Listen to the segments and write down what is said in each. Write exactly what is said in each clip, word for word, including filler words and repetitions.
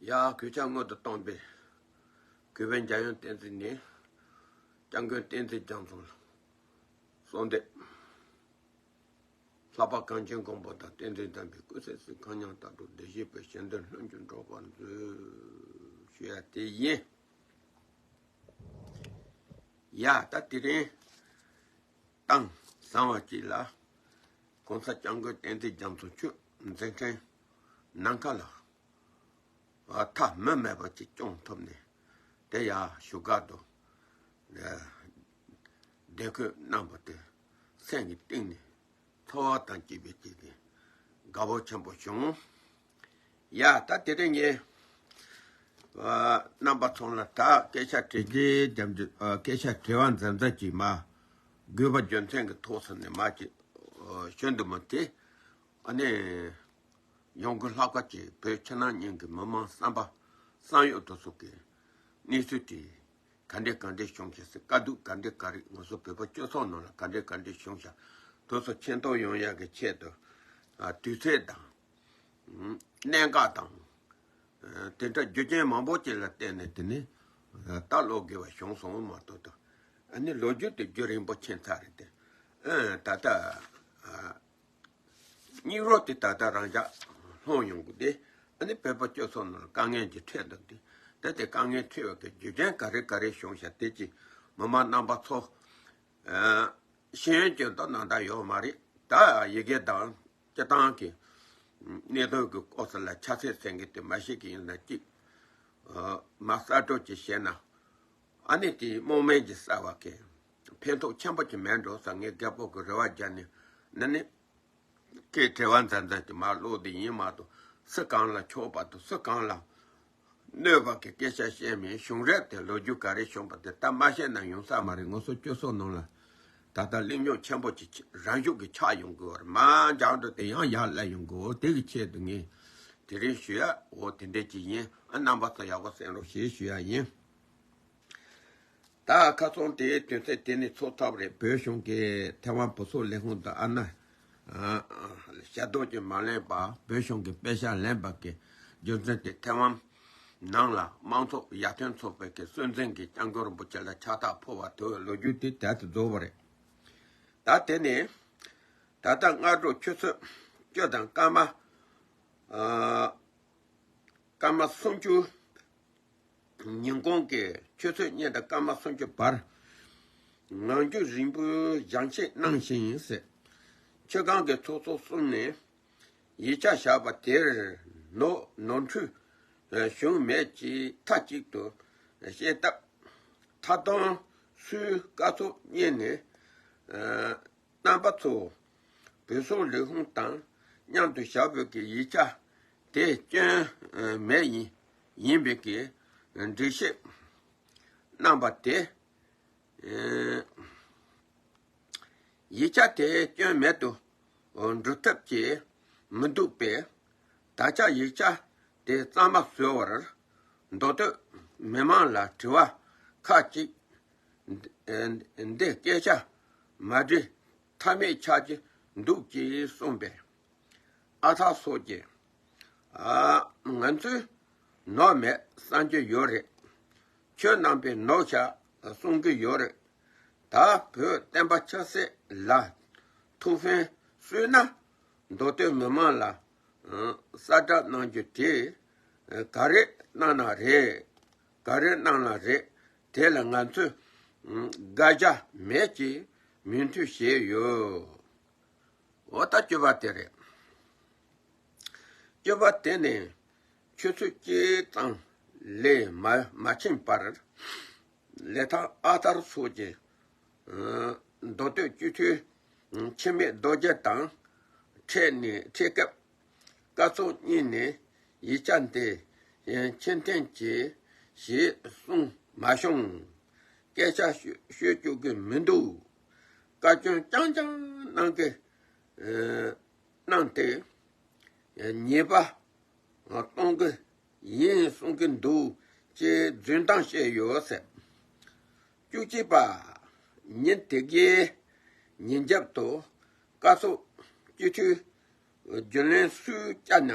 ཡ། གུས་ཕྱག་སྔོན་དུ་བཏང་པའི་གུས་པའི་འཇམ་དབྱངས་བསྟན་འཛིན་ནས། སྐྱབས་མགོན་བསྟན་འཛིན་རྒྱ་མཚོ་ལ་གསོལ་འདེབས། ལྷག་པ་གངས་ཅན་གོང་འཕེལ་དང་། བསྟན་འཛིན་དམ་པའི་སྐུ་ཚེ་བསྲིང་། མཁའ་མཉམ་དྭ་ཕྲུག་བདེ་གཤེགས་པའི། ཞིང་འདིར་ལྷུན་གྱིས་འགྲོ་བར་མཛོད། ཞུ་ཡ་དེ་ཡིན། ཡ། ད་དེ་རིང་གཏམ་བཟང་བ་ཅིག་ལ། ༸གོང་ས་༸སྐྱབས་མགོན་བསྟན་འཛིན་རྒྱ་མཚོ་མཆོག་མཛད་འཕྲིན་ནམ་མཁའ་ལ་མཐའ་མི་མེད་པ་ཅིག་སྐྱོང་ཐུབ་ནས། དེ་ཡང་བཞུགས་སྒར་དུ་བདེ་འཁོད་གནང་བ་དེ་སེམས་ཀྱི་གཏིང་ནས་ཚོར་བ་དང་བཅས་པའི་ཅིག་གི་དགའ་བོ་ཆེན་པོ་བྱུང་། ཡ། ད་དེ་རིང་ངས་རྣམ་པ་ཚོ་ལ་ད་སྐད་ཆ་དྲི་རྒྱུའི་རྒྱབ་འདི། སྐད་ཆ་དྲི་བ་འཛེམ་འཛེམ་ཅིག་མ། དགོས་པ་རྒྱུ་མཚན་གྱི་ཐོག་ས་ནས་མ་ཅིག་ཞུ་འདུག་མ་དེ། ཨ་ནི། ཡོང་སྒོ་ལྷག་པ་ཅིག་བོད་ཕྱི་ནང་གཉིས་ཀྱི་མི་མང་བསམ་པ་བསམ་ཡོད་དོ་སོགས་ཀྱི་གནས་ཚུལ་དེ་ག་འདྲས་ག་འདྲས་བྱུང་ཤག་ཟེར། དཀའ་སྡུག་ག་འདྲས་ག་རེ། ང་ཚོ་བོད་པ་སྤྱི་ཚོགས་ནང་ལ་ག་འདྲས་ག་འདྲས་བྱུང་ཤག་དེ་ཚོ་ཆེ་མཐོང་ཡོང་ཡག་གི་ཆེད་དུ། ཨ། དུས་ཚོད་དང་། ཨ། གནད་འགག་དང་། ཨ། དེ་འདྲ་རྒྱུ་རྐྱེན་མང་པོ་ཅིག་ལ་བརྟེན་ནས་དེ་ནི། ཨ། ད་ལོ་དགོས་པ་བྱུང་སོང་མ་གཏོགས་ད། ཨ་ནི་ལོ་རྒྱུས་དེ་རྒྱུན་རིང་པོ་ཕྱིན་ཚར་རེད་དེ། ཨ། ད་ལྟ། ཨ། སྙིགས་རོ་དེ་ད་ལྟ་རང་འཇགས་ལྷུང་ཡོང་གི་དེ། ཨ་ནི་བོད་པ་སྤྱི་ཚོགས་ནང་ལ་དཀའ་ངལ་ཅིག་འཕྲད་འདུག་དེ། ད་དེ་དཀའ་ངལ་འཕྲད་པའི་རྒྱུ་རྐྱེན་ག་རེ་ག་རེ་བྱུང་ཤག་དེ་ཅིག་མི་མང་རྣམ་པ་ཚོ། ཨ། ཤེས་ཡོན་ཅན་དང་ནང་ད་ཡོད་མ་རེད། ད་ཡི་གེ་དང་སྤྱི་བཏང་གི་གནད་དོན་གྱི་སྐོར་ལ་ཆ་ཚད་ཟིན་གྱི་དེ་མ་ཤེས་ཀྱི་ཡིན་ན་ཅིག་ཨ། མ་གསར་གཏོད་ཅིག་བྱས་ན། ཨ་ནི་དེའི་རྨོངས་མེད་ཀྱི་གསར་བ་གི་ཕན་ཐོགས་ཆེན་པོ་ཅིག་མེད་འགྲོ་ས། ངས་རྒད་པོ་གི་རེ་བ་རྒྱབ་ནས་ནི་ནི། སྐད་དྲི་བ་འཛེམ་འཛེམ་གྱི་མ་ཀློག་དེ་ཡིན་མ་གཏོགས། སུ་གང་ལ་ཕྱོགས་པ་དང་། སུ་གང་ལ་གནོད་པ་གི་སྐད་ཆ་བཤད་མིན། གཞུང་རབ་དེ་ལོ་རྒྱུས་ག་རེ་བྱུང་པ་དེ་ད་མ་བཤད་ན་ཡོང་ས་མ་རེད། ང་ཚོ་སྤྱི་ཚོགས་ནང་ལ་ད་ལྟ་གླེང་རྙོག་ཆེན་པོ་ཅིག་རང་ཤུགས་ཀྱིས་ཆགས་ཡོང་གི་ཡོད་རེད། མ་འཇགས་འགྲོ་དེ་ཡང་ཡར་སླེབས་ཡོང་གི་ཡོད། དེ་གི་ཆེད་དུ་ངས་དེ་རིང་ཞུ་ཡ་འོ་དེ་འདྲས་ཅིག་ཡིན། ཨ། རྣམ་པ་ཚོ་ཡག་པོ་གསན་རོགས་ཞེས་ཞུ་ཡ་ཡིན། ད་ཁ་སང་དེའི་དོན་ཚན་དེ་ནས་ཚོགས་ཐབས་རེད། བོད་གཞུང་གིས་ཐའེ་ཝན་བུ་གསོ་ལས་ཁུངས་དང་། ཨ་ནི། ཨ། ཞལ་འདོན་ཅིག་མ་ལེན་པ། བོད་གཞུང་གིས་པེ་ཤག་ལེན་པ་གི་རྒྱུ་མཚན་དེ། ཐའེ་ཝན་ནང་ལ་དམངས་གཙོ་ཡར་ཐོན་ཚོགས་པའི་གི་གཙོ་འཛིན་གྱིས་སྐྱབས་མགོན་རིན་པོ་ཆེ་ལ་ཕྱག་རྟགས་ཕུལ་བ་དེ་ལོ་རྒྱུས་དེ་དེ་ལྟར་རྫོགས་པ་རེད། ད་དེ་ནས་ད་ལྟ་སྔ་དྲོ་ཆུ་ཚོད་བཅུ་དང་སྐར་མ། ཨ། སྐར་མ་སུམ་ཅུ། ཉིན་གུང་གི་ཆུ་ཚོད་གཉིས་དང་སྐར་མ་སུམ་ཅུ་བར། ངང་རྒྱུད་རིང་པོའི་ཞལ་བཞེས་གནང་ཞིང་ཟེར། ཆུ་སྒང་གི་ཚོགས་གཙོ་གསུམ་ནས་ཡིག་ཆ་བཞག་པ་དེར་ནོར་ནོར་འཁྲུལ་བྱུང་མེད་ཅེས་མཐའ་གཅིག་ཏུ་བཤད་སྟབས། མཐའ་དོན་སུའི་བཀའ་ཚོགས་གཉིས་ནས། ཨ། རྣམ་པ་ཚོ་བོད་སོག་ལས་ཁུངས་དང་མཉམ་དུ་བཞག་པའི་གི་ཡིག་ཆ་དེ་སྐྱོན་མེད་ཡིན་ཡིན་པའི་གི་འགྲེལ་བཤད་གནང་བ་དེ། ཨ། ཡིག་ཆ་དེ་སྐྱོན་མེད་དུ་འགྲོ་ཐབས་ཀྱི་མི་འདུག་པས། ད་ཆ་ཡིག་ཆ་དེ་གཙང་མ་བཟོ་བར་མདོ་སྟོད་མི་མང་ལ་དྲི་བ་ཁག་ཅིག་འདི་སྐད་ཆ་མ་འདྲི་ཐབས་མེད་ཆགས་ཀྱི་འདུག་ཅེས་གསུངས་པས། ཨ་ཐར་སོགས་ཀྱིས། ཨ། ང་ཚོས་ནོར་མེད་བསམ་གྱི་ཡོད་རེད། ཁྱོད་རྣམ་པས་ནོར་བཞག་གསུང་གི་ཡོད་རེད། ད་བོད་བསྟན་པ་ཆབ་སྲིད་ལ་ཐུགས་ཕན་གསོས་ན། མདོ་སྟོད་མི་མང་ལ། ཨ། གསལ་བསྒྲགས་གནང་རྒྱུ་དེ་ག་རེ་གནང་ན་རེད། ག་རེ་གནང་ན་རེད། དེ་ལ་ང་ཚོས། ཨ། དགག་བྱ་མེད་ཅེས་མོས་མཐུན་བྱས་ཡོད། འོ། ད་བཅུ་པ་དེ་རེད། བཅུ་པ་དེ་ནི་ཆུ་ཚོད་གཅིག་ཙམ་ལས་མ་མ་ཕྱིན་པར། ལི་ཐང་ཨ་ཐར་སོགས་ཀྱིས། ཨ། མདོ་སྟོད་སྤྱི་འཐུས་འཆི་མེད་རྡོ་རྗེ་དང་འཕྲད་ནས། འཕྲད་སྐབས་བཀའ་ཚོགས་གཉིས་ནས་ཡིག་ཆ་འདི་ཕྱིར་འཐེན་གྱིས་ཞེས་གསུངས་མ་བྱུང་། སྐད་ཆ་ཤོད་ཤོད་བཅུག་གི་མི་འདུག། བཀའ་བཀྱོན་རྐྱང་རྐྱང་གནང་གི། ཨ། གནང་སྟེ། ཉེས་པ་གཏོང་གི་ཡིན་གསུང་གི་འདུག་ཅེས་རྫུན་གཏམ་བཤད་ཡོད་ཟེར། བཅུ་གཅིག་པ། ཉིན་དེ་གའི་ཉིན་རྒྱབ་ཏུ་བཀའ་ཚོགས་སྤྱི་འཐུས་རྒྱུན་ལས་སུས་བཅར་ན།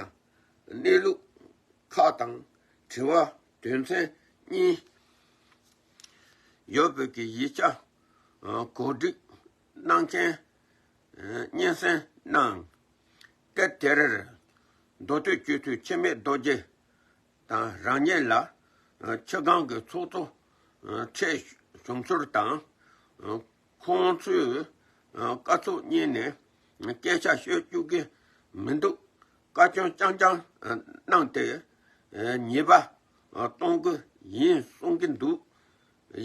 གནས་ལུགས་ཁག་དང་ དྲི་བ་དོན་ཚན་གཉིས་ཡོད་པའི་གི་ཡིག་ཆ་གོ་སྒྲིག་གནང་མཁན་སྙན་སེང་གནང་། སྐབས་དེར་མདོ་སྟོད་སྤྱི་འཐུས་འཆི་མེད་རྡོ་རྗེ་དང་རང་ཉིད་ལ་ཆུ་སྒང་གི་ཚོགས་གཙོ་ཁྲིད་བྱུང་ཚུལ་དང་། ཁོང་ཚོས་སྐབས་ཐོག་གཉིས་ནས་སྐད་ཆ་ཤོད་བཅུག་གི་མི་འདུག་བཀའ་བཀྱོན་རྐྱང་རྐྱང་གནང་སྟེ་ཉེས་པ་གཏོང་གི་ཡིན་གསུང་གི་འདུག་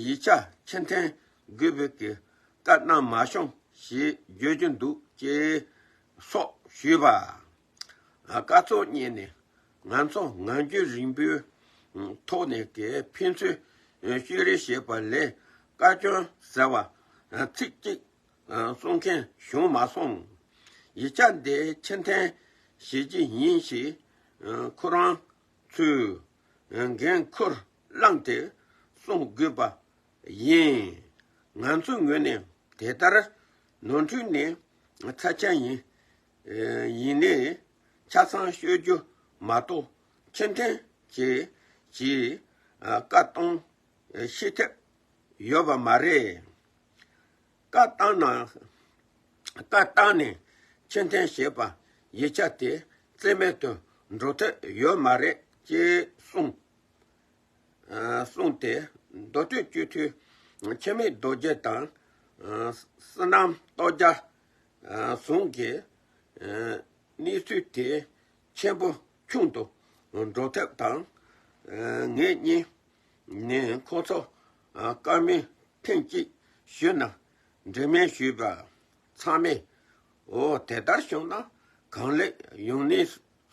ཡིག་ཆ་ཕྱིར་འཐེན་དགོས་པའི་གི་བཀའ་གནང་མ་བྱུང་ཞེས་བརྗོད་ཀྱི་འདུག་ཅེས་སོགས་ཞུས་པ། སྐབས་ཐོག་གཉིས་ནས་ང་ཚོ་ངང་རྒྱུད་རིང་པོའི་ཐོག་ནས་ཀྱི་ཕན་ཚུན་ཤེས་རེས་བྱས་པ་ལས་བཀའ་བཀྱོན་ཟེར་བ་ཚིག་གཅིག་གསུང་མཁན་བྱུང་མ་སོང་། ཡིག་ཆ་འདི་ཕྱིར་འཐེན་བྱེད་ཀྱི་ཡིན་ཞེས་ཁོ་རང་ཚོས་འགན་ཁུར་བླངས་ཏེ་གསུང་དགོས་པ་ཡིན། ང་ཚོའི་ངོས་ནས་དེ་ལྟར་ནོར་འཁྲུལ་ནི་ཚབས་ཆེན་ཡིན། ཡིན་ནའི་ཆ་ཚང་ཤོད་རྒྱུ་མ་གཏོགས་ཕྱིར་འཐེན་བྱེད་ཅེས་བཀའ་གཏོང་ཤེས་ཐབས་ཡོད་པ་མ་རེད། བཀའ་བཏང་ན། བཀའ་བཏང་ནས་ཕྱིར་འཐེན་བྱས་པ་ཡིག་ཆ་དེ་རྩིས་མེད་དུ་འགྲོ་ཐབས་ཡོད་མ་རེད་ཅེས་གསུངས། གསུངས་ཏེ་མདོ་སྟོད་སྤྱི་འཐུས་འཆི་མེད་རྡོ་རྗེ་དང་བསོད་ནམས་སྟོབས་རྒྱལ་ཟུང་གིས་གནས་ཚུལ་དེ་ཆེན་པོ་ཆུང་དུ་འགྲོ་ཐབས་དང་། ངེད་གཉིས་ནས་ཁོ་ཚོ་བཀའ་མོལ་ཐེངས་གཅིག་ཞུས་ན་འགྲིག་མིན་ཞུས་པ། ཚང་མས་འོ་དེ་ལྟར་བྱུང་ན་གང་ལེགས་ཡོང་ནི་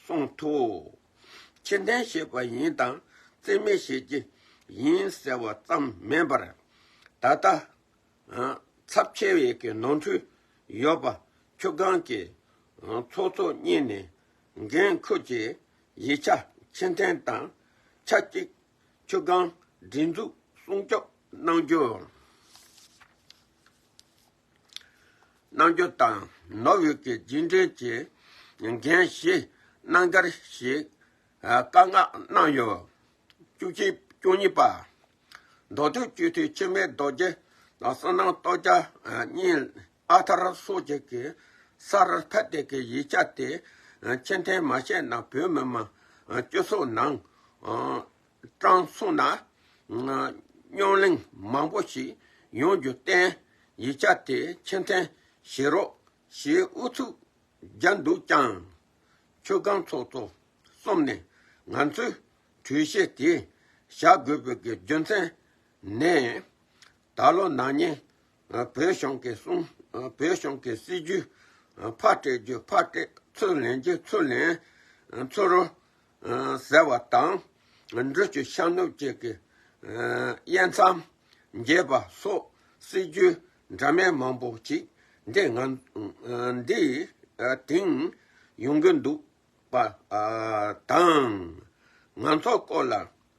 གསུངས་ཐུབ། ཕྱིར་འཐེན་བྱས་པ་ཡིན་དང་རྩིས་མེད་བྱེད་ཀྱི་ཡིན་ཟེར་བ་ཙམ་མིན་པར་ད་ལྟ་ཚབས་ཆེ་བའི་གི་ནོར་འཁྲུལ་ཡོད་པ་ཆུ་སྒང་གི་ཚོགས་གཙོ་གཉིས་ནས་འགན་ཁུར་གྱིས་ཡིག་ཆ་ཕྱིར་འཐེན་དང་ཆབས་ཅིག་ཆུ་སྒང་སྒྲིག་འཛུགས་སྲུང་སྐྱོབ་གནང་རྒྱུ། གནང་རྒྱུ་དང་ནོར་བུ་གི་རྒྱུན་འབྲེལ་གྱི་འགན་བཞེས་གནང་གར་ཞིག་བཀའ་མངགས་གནང་ཡོད། བཅུ་གཅིག་བཅུ་གཉིས་པ། མདོ་སྟོད་སྤྱི་འཐུས་འཆི་མེད་རྡོ་རྗེ་དང་བསོད་ནམས་སྟོབས་རྒྱལ་གཉིས་ཨ་ཐར་སོགས་ཀྱི་གི་སར་ཕེབས་ཏེ་གི་ཡིག་ཆ་དེ་ཕྱིར་འཐེན་མ་བྱས་ན་བོད་མི་མང་སྤྱི་ཚོགས་ནང་སྤྲང་སོང་ན་རྙོག་གླེང་མང་པོ་ཞིག་ཡོང་རྒྱུ་བརྟེན་ཡིག་ཆ་དེ་ཕྱིར་འཐེན་བྱེད་རོགས་ཞེས་ཨུ་ཚུགས་རྒྱག་འདུག་ཀྱང་། ཆུ་སྒང་ཚོགས་གཙོ་གསུམ་ནས་ང་ཚོའི་གྲོས་གཞི་དེ་བཞག་དགོས་པའི་གི་རྒྱུ་མཚན་ནི། ད་ལོ་ན་ནིང་བོད་གཞུང་གི་གསུང་བོད་གཞུང་གི་སྲིད་ཇུས་ཕར་སྤྲད་རྒྱུ་ཕར་སྤྲད། ཚུར་ལེན་རྒྱུ་ཚུར་ལེན། ཚུར་ཟེར་བ་དང་། འབྲུ་གཅོད་ཤ་ནུབ་བཅས་ཀྱི་དབྱེ་མཚམས་འབྱེད་པ་སོགས་སྲིད་ཇུས་འདྲ་མིན་མང་པོ་ཅིག་འདི་ང་འདི་དེང་ཡོང་གི་འདུག་པ་དང་། ང་ཚོ་སྐོར་ལ་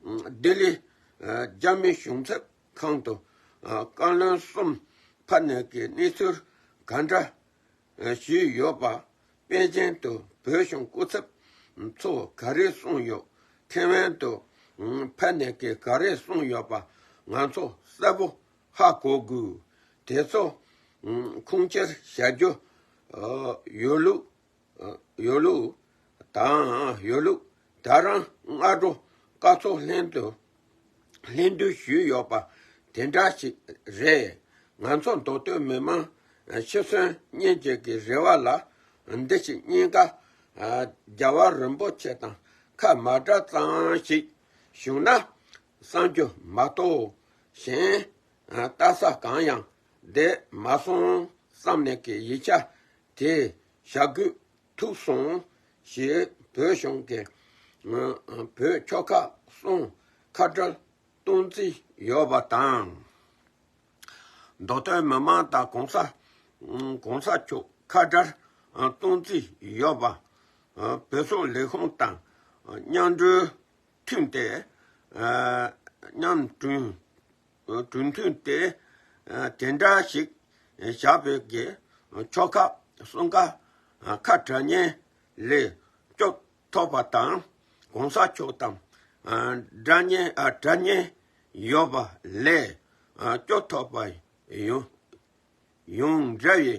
ལྡི་ལི་རྒྱ་མི་གཞུང་ཚབ་ཁང་དུ་བཀའ་བློན་གསུམ་ཕེབས་ནས་ཀྱི་གནས་ཚུལ་ག་འདྲ་ཞུས་ཡོད་པ། པེ་ཅིང་དུ་བོད་གཞུང་སྐུ་ཚབ་ཚོ་ག་རེ་གསུངས་ཡོད། ཐེ་ཝན་དུ་ཕེབས་ནས་ཀྱི་ག་རེ་གསུངས་ཡོད་པ་ང་ཚོ་གསལ་པོ་ཧ་གོ་དགོས། དེ་ཚོ་ཁུངས་སྐྱེལ་བྱ་རྒྱུ་ཡོད་ལུགས་ཡོད་ལུགས་དང་ཡོད་ལུགས་ད་རང་སྔ་དྲོ་བཀའ་ཚོགས་ལྷན་དུ་ལྷན་བསྡུར་ཞུས་ཡོད་པ་དེ་འདྲ་ཞིག་རེད། ང་ཚོ་མདོ་སྟོད་མི་མང་ཤི་གསོན་སྙིང་རྗེ་གི་རེ་བ་ལ་འདི་ཞིག་སྙིང་ག་རྒྱལ་བ་རིན་པོ་ཆེ་དང་ཁ་མ་བྲལ་ཙམ་ཞིག་བྱུང་ན་བསམ་རྒྱུ་མ་གཏོགས་གཞན་ལྟ་ས་གང་ཡང་བསྡད་མ་སོང་བསམ་ནས་ཀྱི་ཡིག་ཆ་དེ་བཞག་དགོས་ཐུག་སོང་ཞེས་བོད་གཞུང་གི་བོད་ཆོལ་ཁ་གསུམ་ཁ་བྲལ་གཏོང་རྩིས་ཡོད་པ་དང་། མདོ་སྟོད་མི་མང་དང་གོང་ས་གོང་ས་མཆོག་ཁ་བྲལ་གཏོང་རྩིས་ཡོད་པ། བོད་སོག་ལས་ཁུངས་དང་མཉམ་གྲོས་མཐུན་ཏེ་མཉམ་གྲོས་གྲོས་མཐུན་དེ་དེ་འདྲ་ཞིག་བཞག་པའི་གི་ཆོལ་ཁ་གསུམ་ཀ་ཁ་བྲལ་ཉེན་ལས་སྐྱོབ་ཐོབ་པ་དང་གོང་ས་མཆོག་དང་ དགྲ་གཉེན་དགྲ་གཉེན་ཡོད་པ་ལས་སྐྱོབ་ཐུབ་པ་ཡོང་ཡོང་འདྲ་བའི་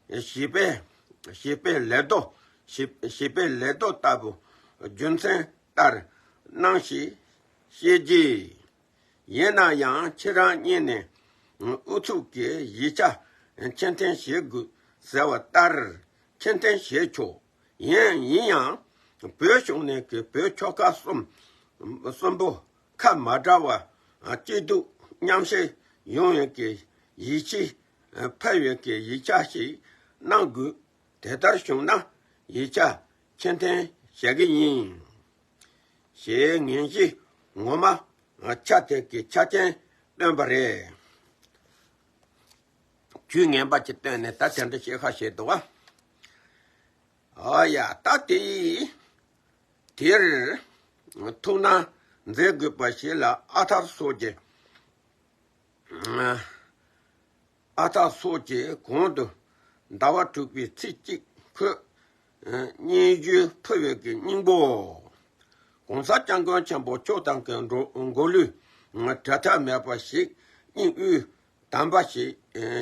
བྱིས་པའི་བྱིས་པའི་ལས་ལྡོག་བྱིས་བྱིས་པའི་ལས་ལྡོག་ལྟ་བུ་རྒྱུ་མཚན་ལྟར་སྣང་ཞིག་བཤད་ཀྱི། ཡིན་ན་ཡང་ཁྱེད་རང་གཉིས་ནས་ཨུ་ཚུགས་ཀྱིས་ཡིག་ཆ་ཕྱིར་འཐེན་བྱེད་དགོས་ཟེར་བ་ལྟར་ཕྱིར་འཐེན་བྱེད་ཆོག་ཡིན་ཡིན་ཡང་བོད་གཞུང་ནས་ཀྱི་བོད་ཆོལ་ཁ་གསུམ་གསུམ་པོ་ཁ་མ་བྲལ་བ་སྐྱིད་སྡུག་མཉམ་བཤད་ཡོང་བའི་གི་ཡིད་ཆེས་འཕེར་བའི་གི་ཡིག་ཆ་ཞིག་གནང་དགོས། དེ་ལྟར་བྱུང་ན་ཡིག་ཆ་ཕྱིར་འཐེན་བྱེད་ཀྱི་ཡིན། ཞེས་ངན་གཞི་ངོ་མ་ཆ་དེ་གི་ཆ་རྐྱེན་བཏོན་པ་རེད། ཇུས་ངན་པ་ཅིག་བཏོན་ནས་ད་དེ་འདྲ་བཤད་ཁ་བྱེད་འདུག་བ། ཨ་ཡ་ད་དེ་དེར་ཐུགས་སྣང་མཛད་དགོས་པ་ཞིག་ལ་ཨ་ཐར་སོགས་ཀྱི་ཨ་ཐར་སོགས་ཀྱི་གོང་དུ་ཟླ་བ་དྲུག་པའི་ཚེས་གཅིག་ཁོས་སྙན་ཞུ་ཕུལ་བའི་གི་སྙིང་པོ། ༸གོང་ས་༸སྐྱབས་མགོན་ཆེན་པོ་མཆོག་དང་གི་འགྲོ་མགོ་ལུས་བྲལ་ཐབས་མེད་པ་ཞིག་སྙིང་དབུས་དམ་པ་ཞིག་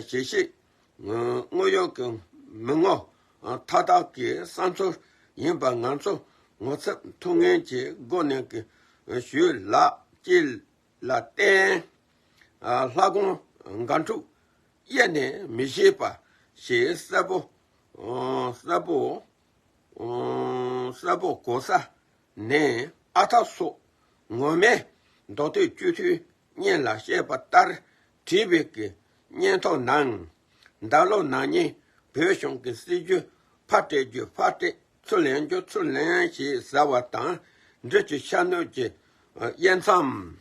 ཞེ་ཤེས་དངོས་ཡོད་ཀྱི་མི་ངོ་མཐའ་དག་གི་བསམ་ཚུལ་ཡིན་པ་ང་ཚོ་ངོ་ཚབ་ཐུབ་མཁན་གྱི་སྒོ་ནས་ཀྱི་ཞུས་ལགས་ཀྱི་ལ་བརྟེན། ལྷ་ཁང་སྒང་དྲུག་གཡས་ནས་མི་ཤེས་པ་ཞེས་གསལ་པོ་གསལ་པོ་གསལ་པོ་གོ་ས་ནས་ཨ་ཐར་སོགས་ངོ་མས་མདོ་སྟོད་སྤྱི་འཐུས་གཉིས་ལ་བཤད་པ་ལྟར་བྲིས་པའི་གི་སྙན་ཐོ་ནང་། ད་ལོ་ན་ནིང་བོད་གཞུང་གི་སྲིད་ཇུས་ཕར་སྤྲད་རྒྱུ་ཕར་སྤྲད་ཚུར་ལེན་རྒྱུ་ཚུར་ལེན་ཞེས་ཟེར་བ་དང་འབྲེལ་གྱི་ཤར་ནུབ་ཀྱི་དབྱེ་མཚམས།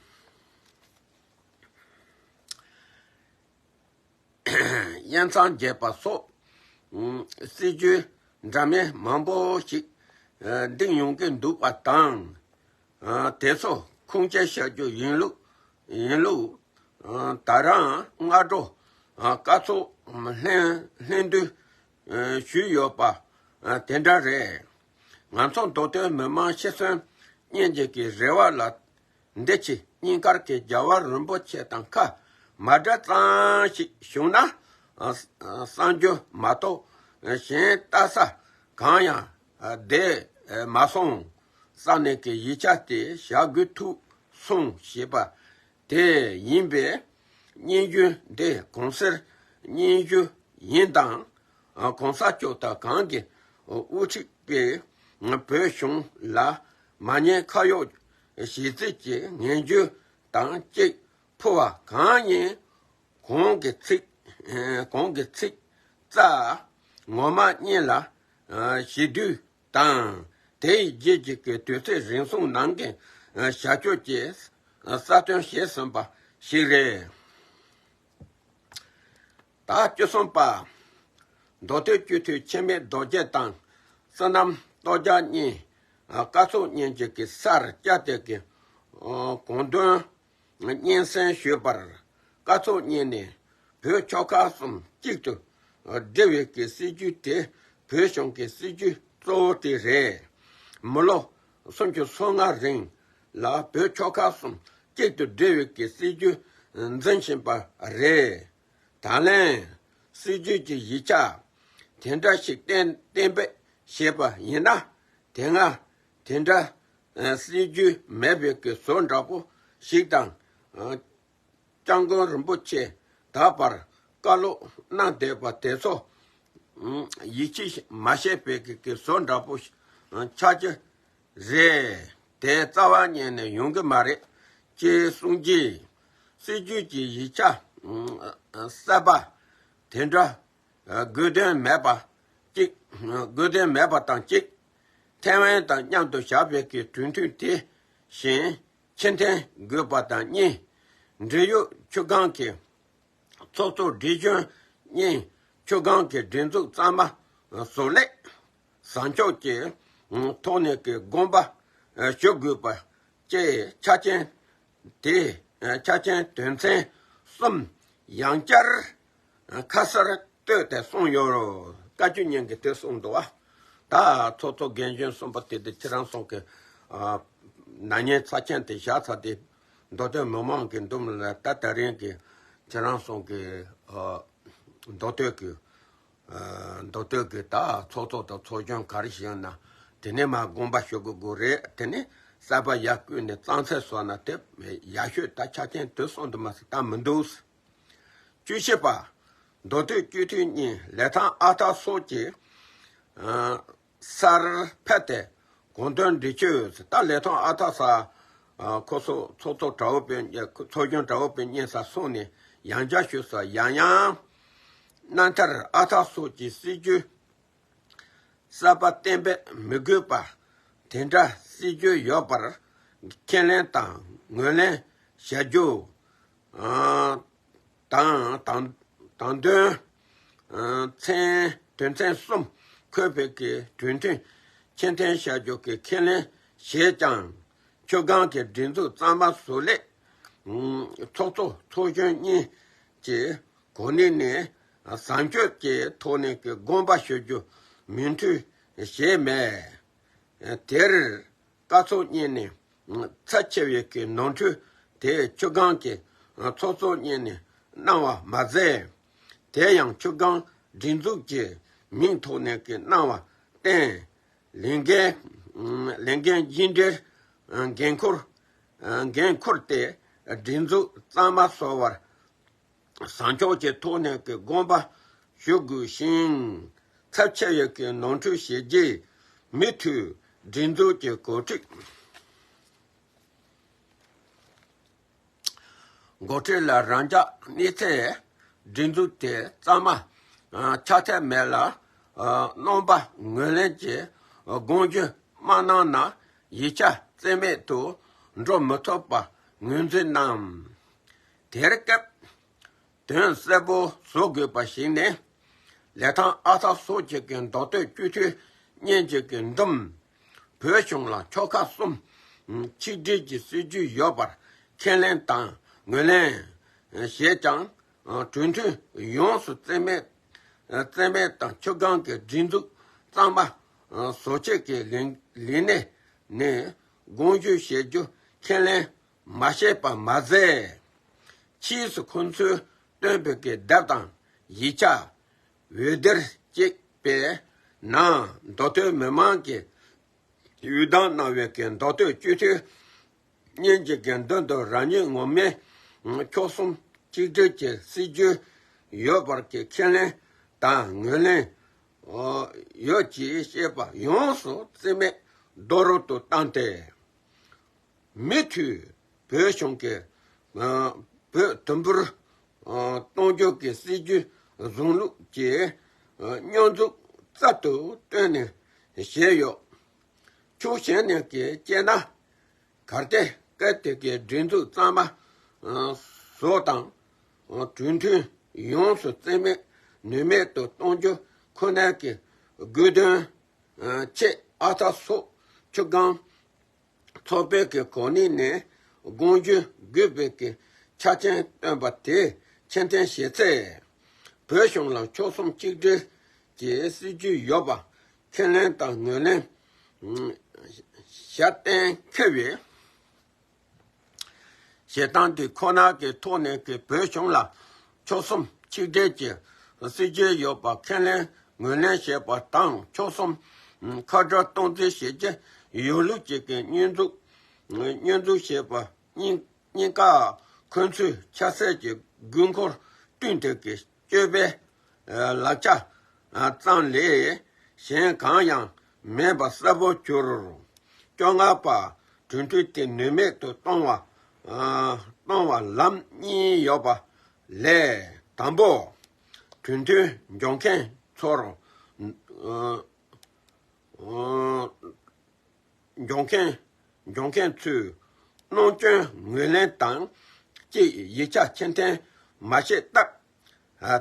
དབྱེ་མཚམས་བརྒྱབ་པ་སོགས་སྲིད་ཇུས་འདྲ་མིན་མང་པོ་ཞིག་འདིང་ཡོང་གི་འདུག་པ་དང་། དེ་ཚོ་ཁུངས་སྐྱེལ་བྱ་རྒྱུ་ཡིན་ལུགས་ཡིན་ལུགས། ད་རང་སྔ་དྲོ་བཀའ་ཚོགས་ལྷན་ལྷན་བསྡུ་ཞུས་ཡོད་པ་དེ་འདྲ་རེད། ང་ཚོ་མདོ་སྟོད་མི་མང་ཤི་གསོན་སྙིང་རྗེ་གི་རེ་བ་ལ་འདི་ཕྱི་སྙིང་དཀར་གྱི་རྒྱལ་བ་རིན་པོ་ཆེ་དང་ཁ་མ་བྲལ་ཙམ་ཞིག་བྱུང་ན་བསམ་རྒྱུ་མ་གཏོགས་གཞན་ལྟ་ས་གང་ཡང་བསྡད་མ་སོང་། ས་གནས་ཀྱི་ཡིག་ཆ་དེ་བཞག་དགོས་ཐུག་སོང་ཞེས་པ་དེ་ཡིན་པས། སྙན་ཞུ་འདི་གོང་གསལ་སྙན་ཞུ་ཡིན་དང་། གོང་ས་མཆོག་དང་གང་གི་དབུ་ཁྲིད་པས་བོད་གཞུང་ལ་མ་ཉེས་ཁ་གཡོགས་བྱས་ཚུལ་གྱི་ངན་ཇུས་དང་གཅིག་ཕུལ་བ་གང་ཡིན། གོང་གི་ཚིག་གོང་གི་ཚིག་རྩ་ངོ་མ་གཉིས་ལ་ཞི་དུལ་དང་དེའི་རྗེས་ཀྱི་གི་དུས་ཚོད་རིང་སོང་ནང་གི་བྱ་སྤྱོད་ཀྱི་གསལ་སྟོན་བྱས་ཟིན་པ་ཞིག་རེད། ད་བཅུ་གསུམ་པ། མདོ་སྟོད་སྤྱི་འཐུས་འཆི་མེད་རྡོ་རྗེ་དང་བསོད་ནམས་སྟོབས་རྒྱལ་གཉིས་བཀའ་ཚོགས་གཉིས་ཀྱི་གི་སར་བཅར་ཏེ་གི་དགོངས་དོན་སྙན་སེང་ཞུས་པར། བཀའ་ཚོགས་གཉིས་ནས་བོད་ཆོལ་ཁ་གསུམ་གཅིག་ཏུ་སྒྲིལ་བའི་གི་སྲིད་ཇུས་དེ་བོད་གཞུང་གི་སྲིད་ཇུས་གཙོ་བོ་དེ་རེད། མི་ལོ་སུམ་ཅུ་སོ་ལྔ་རིང་ལ་བོད་ཆོལ་ཁ་གསུམ་གཅིག་ཏུ་སྒྲིལ་བའི་གི་སྲིད་ཇུས་འཛིན་བཞིན་པ་རེད། ད་ལན་སྲིད་ཇུས་ཀྱི་ཡིག་ཆ་དེ་འདྲ་ཞིག་གཏན་གཏན་འབེབས་བྱས་པ་ཡིན་ན། དེ་སྔ་དེ་འདྲ་སྲིད་ཇུས་མེད་པའི་གི་བཟོ་འདྲ་པོ་ཞིག་དང་། སྐྱབས་མགོན་རིན་པོ་ཆེ་ད་བར་བཀའ་སློབ་གནང་བསྡད་པ་དེ་ཚོ་ཡིད་ཆེས་མ་བྱས་པའི་གི་གི་བཟོ་འདྲ་པོ་ཆགས་ཀྱི་རེད། དེ་རྩ་བ་ཉིད་ནས་ཡོང་གི་མ་རེད་ཅེས་གསུངས་རྗེས། སྲིད་ཇུས་ཀྱི་ཡིག་ཆ་གསར་པ་དེ་འདྲ་དགོས་དོན་མེད་པ་གཅིག་དགོས་དོན་མེད་པ་དང་གཅིག་ཐའེ་ཝན་དང་མཉམ་དུ་བཞག་པའི་གི་གྲོས་མཐུན་དེ་བཞིན་ཕྱིར་འཐེན་དགོས་པ་དང་གཉིས། འབྲེལ་ཡོད་ཆུ་སྒང་གི་ཚོགས་གཙོ་སྒྲིག་གཞོན་གཉིས་ཆུ་སྒང་གི་སྒྲིག་འཛུགས་གཙང་མ་བཟོ་ལས་བཟང་ཕྱོགས་ཀྱི་ཐོག་ནས་ཀྱི་དགོངས་པ་ཞུ་དགོས་པ་བཅས་ཆ་རྐྱེན་དེ་ཆ་རྐྱེན་དོན་ཚན་གསུམ་ཡང་བསྐྱར་ཁ་གསལ་བཏོད་དེ་གསུངས་ཡོད། བཀའ་བརྒྱུད་སྙན་གྱི་དེ་གསུངས་འདུག་བ། ད་ཚོགས་གཙོ་རྒན་གཞོན་གསུམ་པོ་དེ་དེ་ཁྱེད་རང་ཚོ་གི་ ཨ། ན་ནིང་ཚབས་ཆེན་དེ་བཞག་ཚར་ཏེ། མདོ་སྟོད་མི་མང་གི་འདུམ་ལ་ད་དེ་རིང་གི་ཁྱེད་རང་ཚོ་གི། ཨ། མདོ་སྟོད་ཀྱི། ཨ། མདོ་སྟོད་ཀྱི་ད་ཚོགས་གཙོ་དང་ཚོགས་གཞོན་ག་རེ་ཞིག་ཡོད་ན། དེ་ནས་མར་དགོངས་པ་ཞུ་དགོས་དགོས་རེད། དེ་ནས་གསར་པ་ཡར་བསྐོས་ནས་རྩ་ཚད་བཟོ་ན་དེ་ཡག་ཤོས། ད་ཆ་རྐྱེན་དུས་གསུམ་དུ་མ་ཟད་ད་མི་འདུག་བཅུ་བཞི་པ། མདོ་སྟོད་སྤྱི་འཐུས་གཉིས་ལི་ཐང་ཨ་ཐར་སོགས་ཀྱི། ཨ། སར་ཕེབས་ཏེ་དགོངས་དོན་འགྲེལ་བརྗོད། ད་ལི་ཐང་ཨ་ཐར་ས། ཨ། ཁོ་ཚོ་ཚོགས་གཙོ་དགྲ་བོ་དཔོན། ཚོགས་གཞོན་དགྲ་བོ་དཔོན་གཉིས་ས་སོང་ནས་ཡང་བསྐྱར་ཞུས་ས། ཡང་ཡང་རྣམ་ཐར་ཨ་ཐར་སོགས་ཀྱི་སྲིད་ཇུས་གསར་པ་གཏན་འབེབས་མི་དགོས་པ། དེ་འདྲ་སྲིད་ཇུས་ཡོད་པར་ཁས་ལེན་དང་ངོས་ལེན་བྱ་རྒྱུ། ཨ། དང་། དང་། དང་དོན། ཨ། ཚན། དོན་ཚན་གསུམ་འཁོད་པའི་གི་གྲོས་མཐུན་ཕྱིར་འཐེན་བྱ་རྒྱུ་གི་ཁས་ལེན་བྱས་ཀྱང་། ཆུ་སྒང་གི་སྒྲིག་འཛུགས་གཙང་མ་བཟོ་སླད། ཨ། ཚོགས་གཙོ་ཚོགས་གཞོན་གཉིས་ཀྱི་གོ་གནས་ནས་བཟང་སྤྱོད་ཀྱི་ཐོག་ནས་ཀྱི་དགོངས་པ་ཞུ་རྒྱུ་མོས་མཐུན་བྱས་མེད། དེར་སྐབས་ཐོག་གཉིས་ནས་ཚབས་ཆེ་བའི་གི་ནོར་འཁྲུལ་དེ་ཆུ་སྒང་གི་ཚོགས་གཙོ་གཉིས་ནས་གནང་བ་མ་ཟད། དེ་ཡང་ཆུ་སྒང་སྒྲིག་འཛུགས་ཀྱི་མིང་ཐོག་ནས་ཀྱི་གནང་བ་བརྟེན། ལས་འགན། ལས་འགན་བཞིན་འབྲེལ་འགན་འཁུར། འགན་འཁུར་ཏེ་སྒྲིག་འཛུགས་གཙང་མ་བཟོ་བར་བཟང་ཕྱོགས་ཀྱི་ཐོག་ནས་ཀྱི་དགོངས་པ་ཞུ་དགོས་ཤིང་། ཚབས་ཆེ་བའི་ཀྱི་ནོར་འཁྲུལ་བྱས་རྗེས་མུ་མཐུད་སྒྲིག་འཛུགས་ཀྱི་འགོ་ཁྲིད། འགོ་ཁྲིད་ལ་རང་འཇགས་གནས་ཚེ་སྒྲིག་འཛུགས་དེ་གཙང་མ། ཨ། ཆགས་ཐབས་མེད་ལ། ཨ། རྣམ་པ་ངོས་ལེན་གྱི་དགོངས་ཞུ་མ་གནང་ན་ཡིག་ཆ་རྩིས་མེད་དུ་འགྲོ་མི་ཐུབ་པ་ངོས་འཛིན་གནང་། དེར་སྐབས་དོན་གསལ་པོ་བཟོ་དགོས་པ་ཞིག་ནི། ལི་ཐང་ཨ་ཐར་སོགས་ཀྱི་གི་མདོ་སྟོད་སྤྱི་འཐུས་གཉིས་ཀྱི་གི་འདུམ། བོད་གཞུང་ལ་ཆོལ་ཁ་གསུམ་ཆིག་སྒྲིལ་གྱི་སྲིད་ཇུས་ཡོད་པར་ཁས་ལེན་དང་ངོས་ལེན་བྱས་ཀྱང་། གྲོས་མཐུན་ཡོངས་སུ་རྩིས་མེད། རྩིས་མེད་དང་ཆུ་སྒང་གི་སྒྲིག་འཛུགས་གཙང་མ་བཟོ་ཆེད་ཀྱི་ལས། ལས་གནས་ནས་དགོངས་ཞུ་བྱེད་རྒྱུ་ཁས་ལེན་མ་བྱས་པ་མ་ཟད། ཕྱིས་སུ་ཁོང་ཚོས་བཏོན་པའི་གི་དེབ་དང་ཡིག་ཆ། འོད་སྡེར་གཅིག་པའི་ནང་མདོ་སྟོད་མི་མང་གིས་འོས་བདམས་གནང་བའི་གི་མདོ་སྟོད་སྤྱི་འཐུས་གཉིས་ཀྱི་གི་མདུན་དུ་རང་ཉིད་ངོ་མས་ཆོལ་གསུམ་གཅིག་སྒྲིལ་གྱི་སྲིད་ཇུས་ཡོད་པར་གྱི་ཁས་ལེན་དང་ངོས་ལེན་ཡོད་ཅེས་བཤད་པ་ཡོངས་སུ་རྩིས་མེད་རྡོག་རོལ་དུ་བཏང་སྟེ། མུ་མཐུད་བོད་གཞུང་གིས་བོད་དུམ་བུར་གཏོང་རྒྱུ་གི་སྲིད་ཇུས་བཟུང་ལུགས་ཀྱི་སྙོན་འཛུགས་རྩལ་དུ་བཏོན་ནས་བཞེས་ཡོད། ཕྱོགས་གཞན་ནས་ཀྱི་དཔྱད་ན། གལ་ཏེ་སྐབས་དེ་གའི་སྒྲིག་འཛུགས་གཙང་མ་བཟོ་དང་། གྲོས་མཐུན་ཡོངས་སུ་རྩིས་མེད་ནུས་མེད་དུ་གཏོང་རྒྱུ་ཁོ་ནའི་གི་དགོས་དོན་ཆེད། ཨ་ཐར་སོགས་ཆུ་སྒང་ཚོགས་པའི་གི་གོ་གནས་ནས་དགོངས་ཞུ་དགོས་པའི་གི་ཆ་རྐྱེན་བཏོན་པ་དེ་ཕྱིར་འཐེན་བྱས་ཚེ། བོད་གཞུང་ལ་ཆོལ་གསུམ་གཅིག་སྒྲིལ་གྱི་སྲིད་ཇུས་ཡོད་པ་ཁས་ལེན་དང་ངོས་ལེན་ཞལ་གཏན་འཁེལ་བའི་བྱེད་སྟངས་དེ་ཁོ་ན་གི་ཐོག་ནས་ཀྱི་བོད་གཞུང་ལ་ཆོལ་གསུམ་གཅིག་སྒྲིལ་གྱི་སྲིད་ཇུས་ཡོད་པ་ཁས་ལེན་ངོས་ལེན་བྱས་པ་དང་། ཆོལ་གསུམ་ཁ་བྲལ་གཏོང་རྩིས་བྱེད་ཀྱི་ཡོད་ལུགས་ཀྱི་གི་སྙོན་འཛུགས། སྙོན་འཛུགས་བྱས་པ་གཉིས། གཉིས་ཀ་ཁོ་ཚོའི་ཆབ་སྲིད་ཀྱི་དགོས་མཁོར་བསྟུན་ཏེ་ཀྱི་སྤྱོད་པའི་ལག་ཆ་ཙམ་ལས་གཞན་གང་ཡང་མེད་པ་གསལ་པོར་གྱུར། བཅོ་ལྔ་པ། གྲོས་མཐུན་དེ་ནུས་མེད་དུ་གཏོང་བ། གཏོང་བར་ལམ་གཉིས་ཡོད་པ་ལས། དང་པོ། གྲོས་མཐུན་འཇོག་མཁན་ཚོར། འཇོག་མཁན། འཇོག་མཁན་ཚོས་གནང་སྐྱོན་ངོས་ལེན་དང་གཅིག་ཡིག་ཆ་ཕྱིར་འཐེན་མ་བྱས་སྟབས།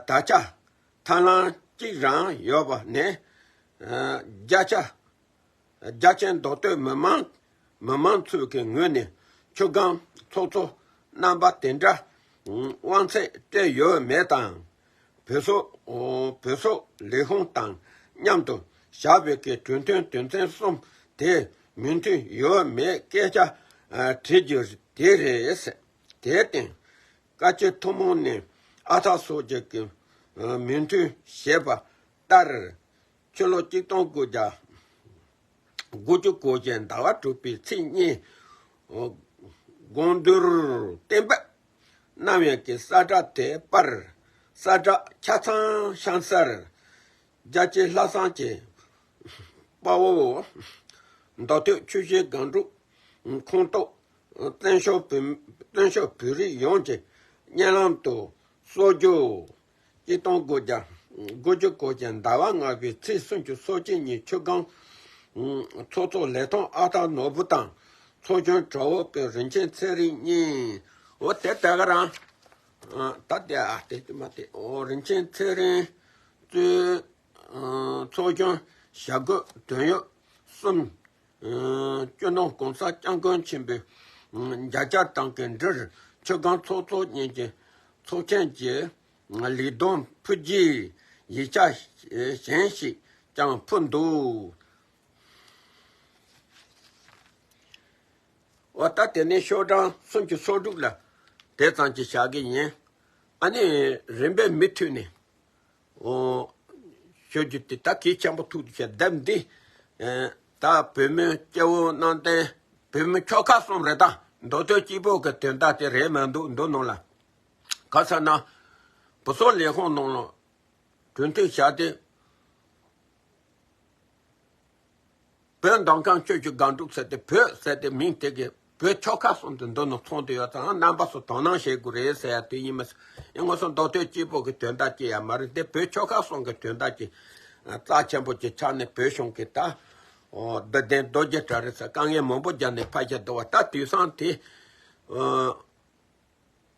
ད་ཆ་ཐབས་ལམ་གཅིག་རང་ཡོད་པ་ནི། རྒྱ་ཆེ། རྒྱ་ཆེ་མདོ་སྟོད་མི་མང་། མི་མང་ཚོས་ཀྱི་ངོས་ནས་ཆུ་སྒང་ཚོགས་གཙོ་རྣམ་པ་དེ་འདྲ་དབང་ཚད་སྤྲད་ཡོད་མེད་དང་། བོད་སོག་བོད་སོག་ལས་ཁུངས་དང་མཉམ་དུ་བཞག་པའི་གི་གྲོས་མཐུན་དོན་ཚན་གསུམ་དེ་ མོས་མཐུན་ཡོད་མེད་སྐད་ཆ་ཨ་དྲི་རྒྱུ་དེ་རེད། དེར་བརྟེན་བཀའ་སྤྱི་ཐུན་མོང་ནས་ཨ་ཐག་སོགས་ཀྱི་ཨ་མོས་མཐུན་བྱས་པ་ལྟར། ཕྱི་ལོ་གཅིག་སྟོང་དགུ་བརྒྱ་དགུ་བཅུ་གོ་གཅིག་ཟླ་བ་དྲུག་པའི་ཚེས་གཉིས། དགོངས་འདུས་གཏན་འབེབས་གནང་བའི་གི་ས་བཀྲ་དེ་པར། ས་བཀྲ་ཆ་ཚང་ཤང་སར་རྒྱལ་གཅེས་ལྷག་བསམ་གྱི་དཔའ་བོ་མདོ་སྟོད་ཆུ་བཞི་སྒང་དྲུག་ཁོངས་གཏོགས་བཙན་བྱོལ་བོད། བཙན་བྱོལ་བོད་རིགས་ཡོངས་ཀྱི་སྙན་ལམ་དུ་གསོལ་རྒྱུ། གཅིག་སྟོང་དགུ་བརྒྱ་དགུ་བཅུ་གོ་གཅིག་ཟླ་བ་ལྔ་པའི་ཚེས་སུམ་ཅུ་སོ་གཅིག་ཉིན་ཆུ་སྒང་ཚོགས་གཙོ་ལས་ཐོག་ཨ་སྟག་ནོར་བུ་དང་ཚོགས་གཞོན་གྲོགས་པོ་རིན་ཆེན་ཚེ་རིང་གཉིས། འོ་དེ་ལྟ་ག་རང་། ད་དེ་ཨ་དེ་དེ་མ་དེ་འོ་རིན་ཆེན་ཚེ་རིང་གཙོས་ཚོགས་གཞོན་བྱ་རྒོད་དོན་ཡོད་གསུམ། སྤྱི་ནོར་༸གོང་ས་༸སྐྱབས་མགོན་ཆེན་པོས་མཇལ་བཅར་དང་གི་འབྲེལ་ཆུ་སྒང་ཚོགས་གཙོ་གཉིས་ཀྱི་ཚོགས་ཆེན་གྱི་ལས་དོན་ཕུལ་རྒྱུའི་ཡིག་ཆ་གཞན་ཞིག་ཀྱང་ཕུལ་འདུག་འོ་ད་དེ་ནས་ཤོག་གྲངས་སུམ་ཅུ་སོ་དྲུག་ལ་དེ་ཙམ་གྱིས་བཞག་གི་ཡིན། ཨ་ནི་རིམ་པས་མུ་མཐུད་ནས། འོ། ཤོད་རྒྱུ་དེ་ད་གལ་ཆེན་པོ་ཐུག་འདུག་ཤག་དེབ་འདི། ཨེ། ད་བོད་མི་སྐྱ་བོ་གནམ་བསྟན། བོད་མི་ཆོལ་ཁ་གསུམ་རེད་ད། མདོ་སྟོད་སྐྱིད་པོ་གི་དོན་དག་དེ་རེད་མི་འདུག་འདུག་ནང་ལ། ག་ས་ན། བུ་སོ་ལས་ཁུངས་ནང་ལ། གྲོས་མཐུན་བཞག་སྟེ། བོད་མདོ་ཁམས་སྤྱོད་ཀྱི་སྒང་དྲུག་ཟེར་ཏེ་བོད་ཟེར་ཏེ་མིང་དེ་གི་བོད་ཆོལ་ཁ་གསུམ་དུ་འདི་ནང་ཚང་དུ་ཡོད་ཙང་རྣམ་པ་ཚོ་དོ་སྣང་བྱེད་དགོས་རེད་ཟེར་ཡ་དེ་ཡིན་མ་ཟད། ཡིན་ངོ་སོ་མདོ་སྟོད་སྐྱིད་པོ་གི་དོན་དག་ཅིག་ཡང་མ་རེད་དེ་བོད་ཆོལ་ཁ་གསུམ་གི་དོན་དག་ཅིག་རྩ་ཆེན་པོ་ཅིག་ཆགས་ནས་བོད་གཞུང་གི་ད་འོ་བདུད་ལྡན་རྡོ་རྗེ་གྲགས་རེད་ཟེར་དཀའ་ངལ་མང་པོ་རྒྱབ་ནས་ཕར་བཞག་འདུག་བ་ད་དུས་སང་དེ།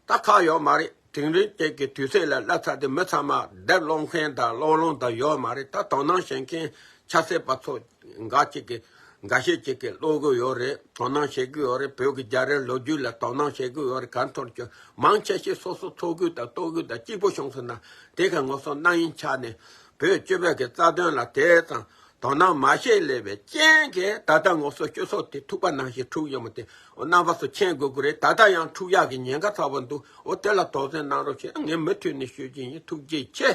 ད་ཁག་ཡོད་མ་རེད། དེང་རབས་ཅན་གྱི་དུས་ཚོད་ལ་སླེབས་ཚར་ཏེ་མི་ཚང་མ་དེབ་ཀློག་མཁན་དང་ཀློག་ལོང་དང་ཡོད་མ་རེད། ད་དོ་སྣང་བྱེད་མཁན་ཆབ་སྲིད་པ་ཚོ་འགའ་ཅིག་གིས་འགའ་ཤས་ཅིག་གིས་ཀློག་གི་ཡོད་རེད། དོ་སྣང་བྱེད་ཀྱི་ཡོད་རེད། བོད་ཀྱི་རྒྱལ་རབས་ལོ་རྒྱུས་ལ་དོ་སྣང་བྱེད་ཀྱི་ཡོད་རེད། གང་ཐོར་ཀྱང་མང་ཆེ་ཤས་སོ་སོ་ཚོགས་ཁུར་དང་ལྟོ་གོས་དང་སྐྱིད་པོ་བྱུང་སོང་ན་དེ་ག་ངོ་སོ་རྣམ་གཡེང་ཆགས་ནས་བོད་སྤྱི་པའི་གི་རྩ་དོན་ལ་དེ་ཙམ་དོ་སྣང་མ་བྱེད་ལས་པའི་རྐྱེན་གྱིས་ད་ལྟ་ངོ་སོ་སྤྱི་ཚོགས་དེ་འཁྲུག་པ་ནང་བཞིན་འཁྲུག་ཡོད་མ་དེ་འོ་རྣམ་པ་ཚོ་མཁྱེན་དགོས་ཀྱི་རེད། ད་ལྟ་ཡང་འཁྲུག་ཡག་གི་ཉེན་ཁ་ཚ་བོ་འདུག་འོ་དེ་ལ་དོགས་ཟོན་གནང་རོགས་བྱེད། ངས་མུ་མཐུད་ནས་ཞུ་གི་ཡིན། ཐུགས་རྗེ་ཆེ།